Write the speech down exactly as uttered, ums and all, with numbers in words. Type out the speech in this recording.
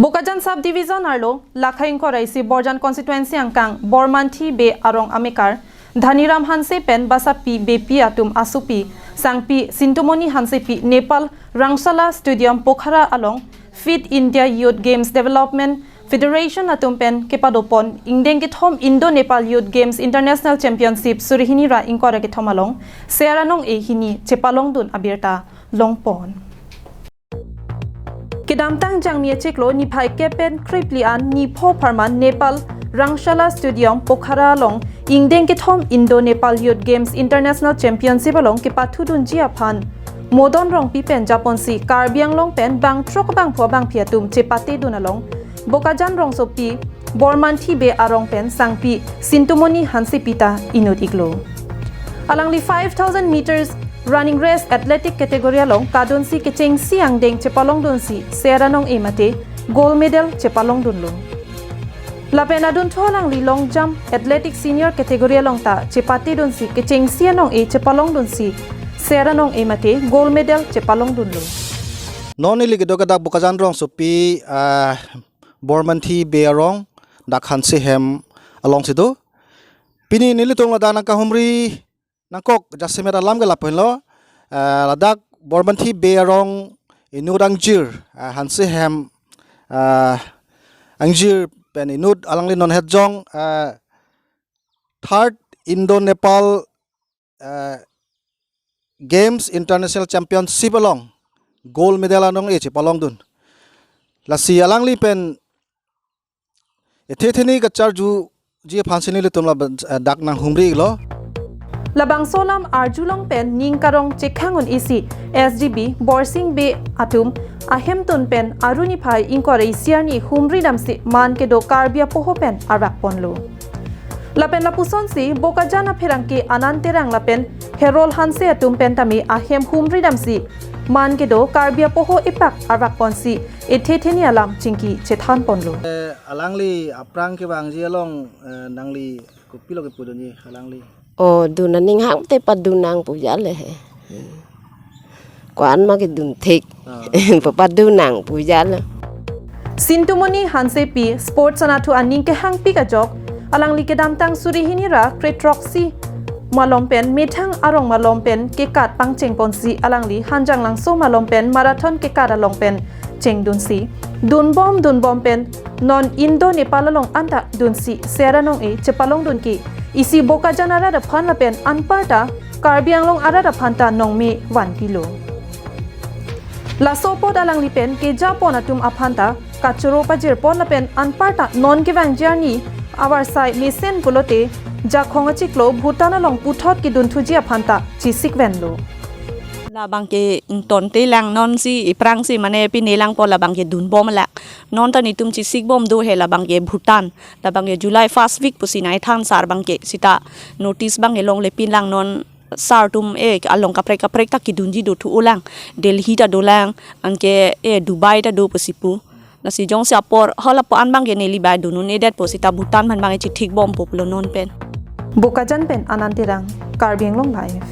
Bokajan Sub Division arlo, Lakha ingkoi ra isi Borjan Constituency angkang Bormanthi Bey arong amekar Dhaniram Hanse pen basapi bepi atum asopi sangpi Sintumoni Hansepi Nepal Rangshala Stadium Pokhara along Fit India Youth Games Development Federation atum pen kepadopon ingdeng kethom Indo Nepal Youth Games International Championship suri hini ra ingkoi ra kethom along Ser anong-e hini chepalongdun abirta longpon. Kedamtang Jangmi achiklo niphai kep pen krepli an nipho pharman Nepal Rangshala Stadium Pokhara along ingdeng kethom Indo Nepal Youth Games International Championship along kepathudunji aphan Modon Rongpi pen japonsi Karbi Anglong pen bangthrok bangpho bangphi atum chepatedun along Bokajan rongsopi Bormanthi Bey arong pen sangpi Sintumoni Hansepi ta inut-iklo. Alangli five thousand meters running race athletic category along kadunsi kechengsi angdeng chepalongdunsi Ser anong-e mate gold medal chepalongdunlo. Lapen adunthu alangli long jump athletic senior category along ta chepatedunsi kechengsi anong-e chepalongdunsi Ser anong-e mate gold medal chepalongdunlo. Non neli kedo ke dak Bokajan rongsopi, ah, Bormanthi Bey arong, dak Hanse hem alongsi do. Pini nelitum ladak nangkahumri nangkok jasemet alam ke lapu henlo, ah, ladak Bormanthi Bey arong inut angjir, ah, Hanse hem, ah, angjir pen inut alangli non hetjong, ah, third Indo Nepal, ah, Games International Championship along gold medal anong-e chepalongdun. Lasi alangli pen ethe theni kacharjuji aphansi nelitum la, eh, dak nanghumri-iklo. Labangso alam arjulong pen ning karong chekhang un-isi S D B Borsing Bey atum ahemtun pen aru niphai ingkoi ra isi arni humri damsi man kedo Karbi apoho pen arvakponlo. Lapen lapusonsi Bokajan apherangke Anand Terang lapen Herol Hanse atum pen tame ahem humri damsi man kedo Karbi apoho epak arvakponsi ethe theni alam chingki chethanponlo. Eh, alangli aphrang kevangji along, eh, nangli kopilo kepudunji alangli? Oh, dun aning hang te padun nang pu jale he. Ko-an ma kedun thik. Ah. Padun nang pu jale. Sintumoni Hansepi sports anatthu aning kehangpik ajok, alangli kedamtang suri hini ra krethroksi malom pen methang arong malom pen kekat pangchengponsi alangli Hanjanglangso malom pen marathon kekat along pen chengdunsi dunbom dunbom pen non Indo Nepal along anta dunsi Ser anong-e chepalongdun ke isi Bokajan arat aphan lapen anparta Karbi Anglong arat aphan ta nongme vanpilo. Laso apot alangli pen kejapon atum aphan ta kachoro pajirpon lapen anparta non kevangji arni avarsai mesen pulote Jakhong achiklo Bhutan along puthot kedunthuji aphan ta chesikvenlo. Labang ke ingtonte lang, nonsi iphrangsi mane pine langpo, labang ke dunbom lang. Non ta netum chesikbom do he labang ke Bhutan. Labang ke July first week pusi naithan sar abang ke sita notice abang ke longlepin lang, non sar atum, eh, along kaprek kaprek ta kedunji dothu-o lang. Delhi ta do lang, anke, eh, Dubai ta do pusi pu. Lasi jongsi apor halapu an abang ke neli bai dun un-edetpo sita Bhutan aphan abang ke chethikbompo pulo non pen. Bokajan pen Anand Terang, Karbi Anglong Live.